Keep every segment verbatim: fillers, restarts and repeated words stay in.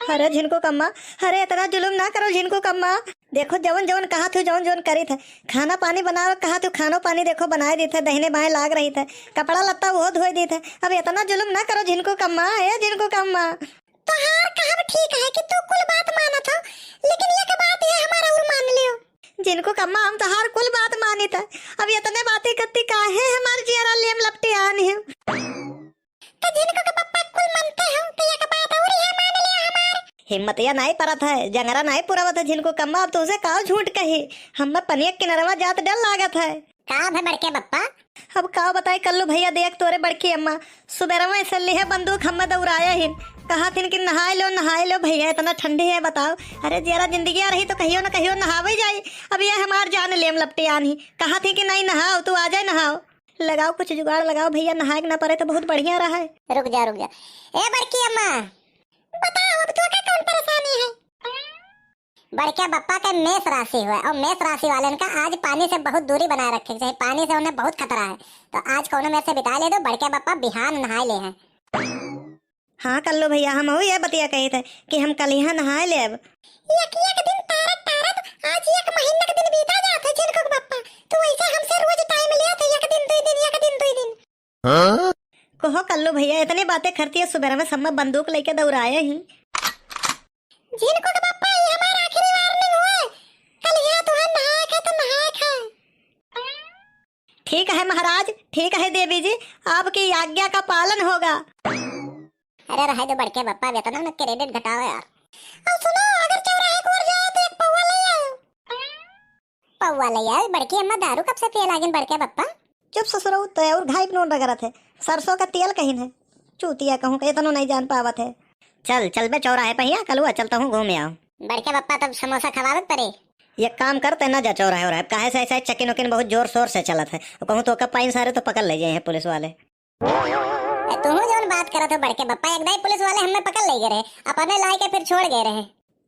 अरे झिनकू कम्मा, अरे इतना जुलुम ना करो झिनकू कम्मा। देखो जवन जवन कहत हूँ, जवन जवन करित है, खाना पानी बनावे कहत हूँ, खानो पानी देखो बनाए देत है, दहिने बाएं लाग रहित है, कपड़ा लत्ता उहो धोए देत है। अब इतना जुलुम ना करो झिनकू कम्मा, ए झिनकू कम्मा। तोहार कहब ठीक है कि तू कुल बात मानत हो, लेकिन एक बात ये हमार और मान लियो। झिनकू कम्मा, हम तोहार कुल बात मानित है, अब इतने बातें करती काहे हमार जियरा लेम लपटे आन है? तो झिनकू के पप्पा कुल मानते हो, तो एक बात और ये मान लियो हमार। हिम्मतिया नाई परत है, जंगरा नाई पुरवत है झिनकू कम्मा, अब तुझसे काव झूठ कही, हमें पनिया किनरवा जात डर लागत है। का भे बड़के बप्पा? अब का बताई कल्लू भैया, देख तोरे बड़की अम्मा सुबेरवा से लिहे बंदूक हमें दौड़ाया हिन, कहा थिन कि नहाए लो, नहाए लो भैया, इतना ठंडी है बताओ। अरे जरा जिंदगी आ रही तो कहियो न कहियो नहावे जाई। अब ये हमार जान लेम लपटे आन ही, कहा थी कि नहीं नहाओ, तू आ जाए नहाओ। लगाओ कुछ जुगाड़ लगाओ भैया, नहाए के ना पड़े तो बहुत बढ़िया रहा है। रुक जा, रुक जा। ए बड़की अम्मा, बताओ अब तो का कौन परेशानी है? बड़के बप्पा के मेष राशि हुए और मेष राशि वालन का आज पानी से बहुत दूरी बनाए रखे के चाहिए। पानी से उन्हें बहुत खतरा है, तो आज कौनो मेर से बिता ले दो। बड़के बप्पा बिहान नहाए ले हैं। हाँ कल्लू भैया, हम ये बतिया कही थे कि हम कल यहाँ नहाए ले। अब एक एक दिन टारत टारत आज एक महीना के दिन बीता जात है झिनकू के बप्पा। तू ऐसे हमसे रोज टाइम लिया थे, एक दिन दुई दिन, एक दिन दुई दिन। हाँ? कहो कल्लू भैया, इतनी बातें करती है, सुबह में सब में बंदूक लेके दौड़ाए ही। झिनकू के बप्पा, ये हमार आखिरी वार्निंग हुए। कल यहाँ तुहन नहाए के तो नहाए के। ठीक है महाराज, ठीक है देवी जी, आपकी आज्ञा का पालन होगा। अरे रहे दो बड़के बप्पा, अब इतना न क्रेडिट घटाओ यार। और सुनो, अगर चौराहे को ओर जाओ तो एक पौवा ले आओ। पौवा ले आओ, बड़की अम्मा दारू कब से पिए लागिन बड़के बप्पा? चुप ससुरऊ, तो और घाई नोन रगड़त है, सरसों का तेल कहिन है। चूतिया कहूँ का इतनो नहीं जान पावत है। चल चल बे चौराहे पहिया कलुआ, चलता हूँ घूम आओ। बड़के बप्पा तब समोसा खवावे के पड़े। एक काम कर, ते ना जा चौराहे और काहे से ऐसा चकिन उकिन बहुत जोर शोर से चलत है, कहूँ तो कब पाइन सारे तो पकड़ ले जाए हैं पुलिस वाले। ए, तुहू जौन बात करत हो बड़के बप्पा, एक दाई पुलिस वाले हमें पकड़ ले गए रहे, अपने लाई के फिर छोड़ गए रहे।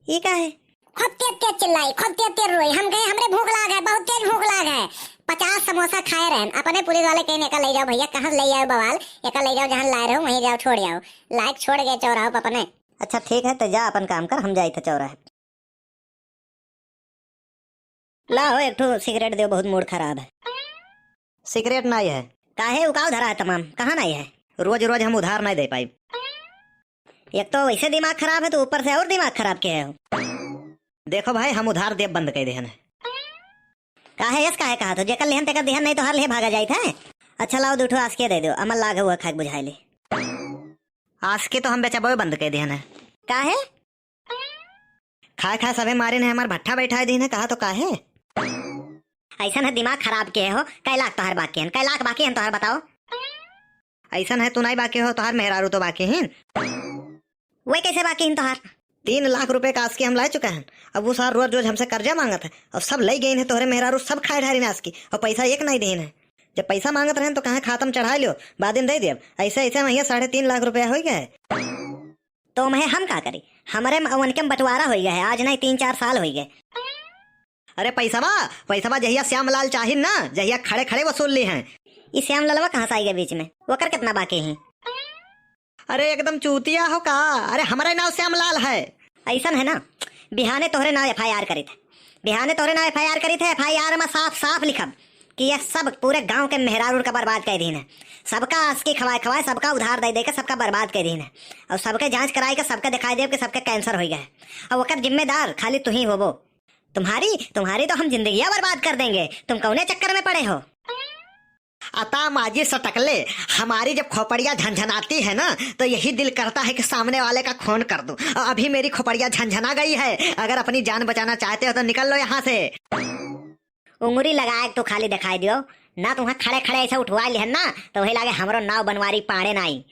ई का है? खूब तेज तेज चिल्लाई, खूब तेज तेज रोई, हम कहे हमरे भूख लाग है, बहुत तेज भूख लाग है। पचास समोसा खाए रहन, अपने पुलिस वाले कहे एका ले जाओ भैया, कहाँ ले जाओ बवाल, एका ले जाओ जहाँ लाए रहो वहीं जाओ छोड़ आओ। लायक छोड़ गए चौराहों पर अपने। अच्छा ठीक है, तो जा अपन काम कर, हम जाइत है चौराहे। ला हो, एक ठो सिगरेट दो, बहुत मूड खराब है। सिगरेट नाई है। काहे, उकाव धरा है तमाम, कहाँ नाई है? रोज रोज हम उधार नाई दे पाई। एक तो वैसे दिमाग खराब है, तो ऊपर से और दिमाग खराब के है हो। देखो भाई, हम उधार देब बंद कर देहन है। काहे, यस काहे कहा तो, जेकर लेहन तेकर देहन, नहीं तो हर ले भागा जाइत है। अच्छा लाओ, दू ठो आसके दे दो, अमल लाग हुआ खाक बुझाए ले। आसके तो हम बेचबो बंद कर देहन है। काहे? खाए खाए सभे मारिन है, हमार भट्ठा बैठाए दीन है, कहा तो काहे? ऐसन है दिमाग खराब के हो, कै लाख तोहर बाकी हन, कै लाख बाकी हन तोहर बताओ। ऐसन है तू नहीं बाकी हो, तोहर मेहरारू तो बाकी हिन। वे कैसे बाकी हन तोहर? तीन लाख रुपए का आसके हम लाए चुके हैं, अब वो सार रोज रोज हमसे कर्जा मांगत है, और सब ले गए हैं तोहरे मेहरारू, सब खाए ढारी ने आसके, और पैसा एक नहीं देन है। जब पैसा मांगत रहन तो कहाँ खातम चढ़ा लियो, बाद में दे देब। ऐसे ऐसे में ये साढ़े तीन लाख रुपया हो गया है। तो मैं हम का करी? हमरे म-, उनके में बंटवारा होइ गए है, आज नहीं तीन चार साल होइ गए। अरे पैसवा, पैसवा जहिया श्यामलाल चाहिन ना, जहिया खड़े खड़े वसूल ली हैं। ई श्यामलालवा कहाँ से आई गए बीच में? ओकर कितना बाकी ही? अरे एकदम चूतिया हो का? अरे हमरे नाव श्यामलाल है। ऐसन है ना, बिहाने तोहरे नाव एफ आई आर करित है, बिहाने तोहरे नाव एफ आई आर करित है। एफ आई आर में साफ साफ लिखब कि ये सब पूरे गांव के मेहरारू का बर्बाद कर दीन है। सबका आसकी खवाए खवाए, सबका उधार दे दे के सबका बर्बाद कर दीन है। और सबके जांच कराए के सबके दिखाई देब कि सबके कैंसर हो गया है। और ओकर जिम्मेदार खाली तू ही होबो। तुम्हारी, तुम्हारी तो हम जिंदगियां बर्बाद कर देंगे। तुम कौने चक्कर में पड़े हो? अता माजी सटकले, हमारी जब खोपड़िया झनझनाती है ना, तो यही दिल करता है कि सामने वाले का खून कर दूं। और अभी मेरी खोपड़िया झनझना गई है, अगर अपनी जान बचाना चाहते हो तो निकल लो यहाँ से। उंगली लगाए के तू खाली दिखाई दियो ना, तुम्हें खड़े खड़े ऐसे उठवा लिहन ना, तो वही लागे हमरो नाव बनवारी पाड़े नाई।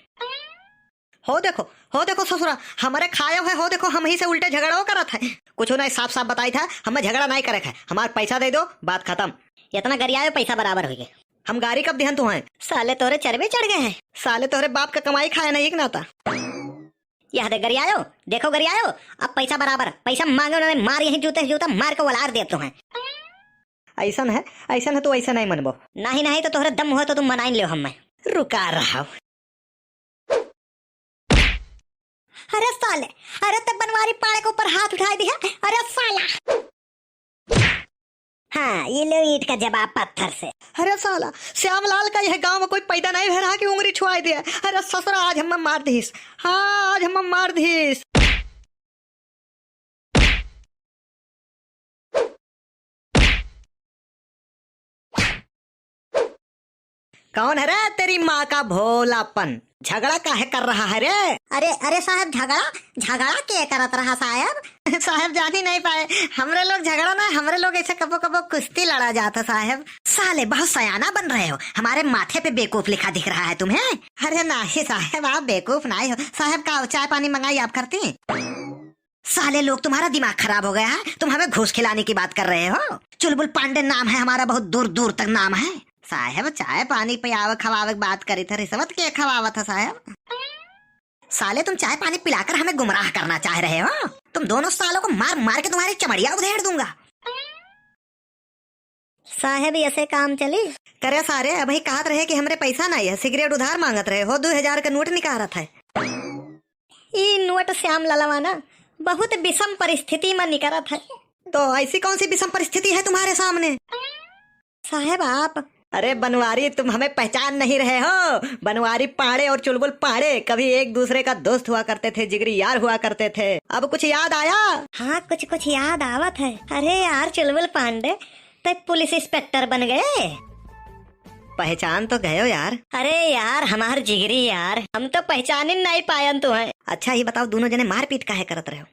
हो देखो, हो देखो ससुरा, हमारे खायो है, हो देखो हम ही से उल्टे झगड़ो करत है। कुछ नहीं, साफ साफ बताई था, हमें झगड़ा नहीं करे है, हमार पैसा दे दो, बात खत्म। इतना गरियायो पैसा बराबर हो गए। हम गारी कब दिहन तू हैं? साले तोरे चरबे चढ़ गए हैं। साले तोरे बाप का कमाई खाए नहीं एक नाता। यह दे गरियायो, देखो गरियायो, अब पैसा बराबर, पैसा मांगे उन्होंने मार यही जूते से जूता मार के वलार देब तो हैं। ऐसन है, ऐसन है तो ऐसा नहीं मनबो। नहीं, नहीं तो तोहरे दम हो तो तुम मनाइन लियो हमें। रुका रहा। अरे साले, अरे ते बनवारी पाड़े के ऊपर हाथ उठाए दिया। अरे साला। हाँ, ये लो ईंट का जवाब पत्थर से। अरे साला, श्यामलाल का यह गांव में कोई पैदा नहीं भय रहा कि उंगली छुआए दे। अरे ससुरा, आज हम मार दीस। हाँ, आज हम मार दीस। कौन है रे तेरी माँ का भोलापन? झगड़ा काहे कर रहा है रे? अरे, अरे साहब, झगड़ा, झगड़ा के करत रहा साहब? साहब जान ही नहीं पाए, हमरे लोग झगड़ा ना, हमरे लोग ऐसे कबो कबो कुश्ती लड़ा जाता साहब। साले बहुत सयाना बन रहे हो, हमारे माथे पे बेवकूफ लिखा दिख रहा है तुम्हें। अरे नाही साहब, आप बेवकूफ नाही हो साहब। का चाय पानी मंगाई आप करती? साले लोग, तुम्हारा दिमाग खराब हो गया है, तुम हमें घूस खिलाने की बात कर रहे हो। चुलबुल पांडे नाम है हमारा, बहुत दूर दूर तक नाम है। साहब, चाय पानी पियावे खवावे की बात करी थे, रिश्वत के खवावत है साहब? साले, तुम चाय पानी पिलाकर हमें गुमराह करना चाह रहे हो। तुम दोनों सालों को मार मार के तुम्हारी चमड़िया उधेड़ दूंगा। साहेब, ऐसे काम चली? करे सारे, अबही कहत रहे कि हमरे पैसा नाई है, सिगरेट उधार मांगत रहे हो, दो हजार का नोट निकारत है। ई नोट श्याम ललवा ना बहुत विषम परिस्थिति में निकरत है। तो ऐसी कौन सी विषम परिस्थिति है तुम्हारे सामने? साहेब, आप। अरे बनवारी, तुम हमें पहचान नहीं रहे हो? बनवारी पांड़े और चुलबुल पांड़े कभी एक दूसरे का दोस्त हुआ करते थे, जिगरी यार हुआ करते थे। अब कुछ याद आया? हाँ, कुछ कुछ याद आवत है। अरे यार चुलबुल पांडे, ते पुलिस इंस्पेक्टर बन गए। पहचान तो गयो यार। अरे यार, हमार जिगरी यार, हम तो पहचान ही नहीं पायन तुम्हें। अच्छा, ये बताओ, दोनों जने मारपीट काहे करत रहे हो?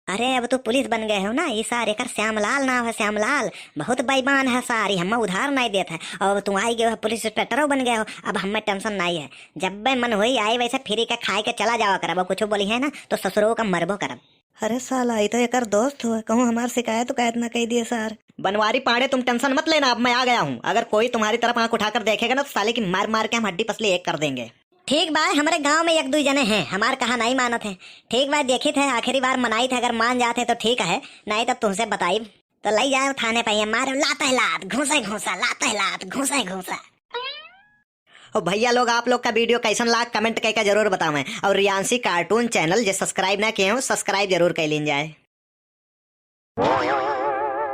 अरे, अब तू पुलिस बन गए हो ना, ई सार एकर श्यामलाल नाम है, श्यामलाल। बहुत बेईमान है सार, ई हमें उधार नहीं देत है। और अब तू आई गए हो, पुलिस इंस्पेक्टरो बन गए हो, अब हमें टेंशन नहीं है। जब बे मन होई आई, वैसे फ्री के खाए के चला जावा करब, और कुछ बोली है ना तो ससुरो का मरबो करब। अरे साला, ई तो एकर दोस्त हुआ, कहूँ हमार शिकायत उकायत ना कह दिए सार। बनवारी पांड़े, तुम टेंशन मत लेना, अब मैं आ गया हूँ। अगर कोई तुम्हारी तरफ आंख उठाकर देखेगा ना, तो साले की मार मार के हम हड्डी पसली एक कर देंगे। ठीक बा, हमरे गांव में एक दुई जने हैं, हमार कहा नहीं मानत है। ठीक बा, देखित है, आखिरी बार मनाइत है, अगर मान जात है तो ठीक है, नहीं तब तुमसे बताइब। तो लई जाए थाने पे, ये मारे लात है लात, घूसे घूसा, लात है लात, घूसे घूसा। और भैया लोग, आप लोग का वीडियो कैसन लाग, कमेंट करके जरूर बतावें। और रियांशी कार्टून चैनल जे सब्सक्राइब ना किए हो, सब्सक्राइब जरूर कर लीन जाए।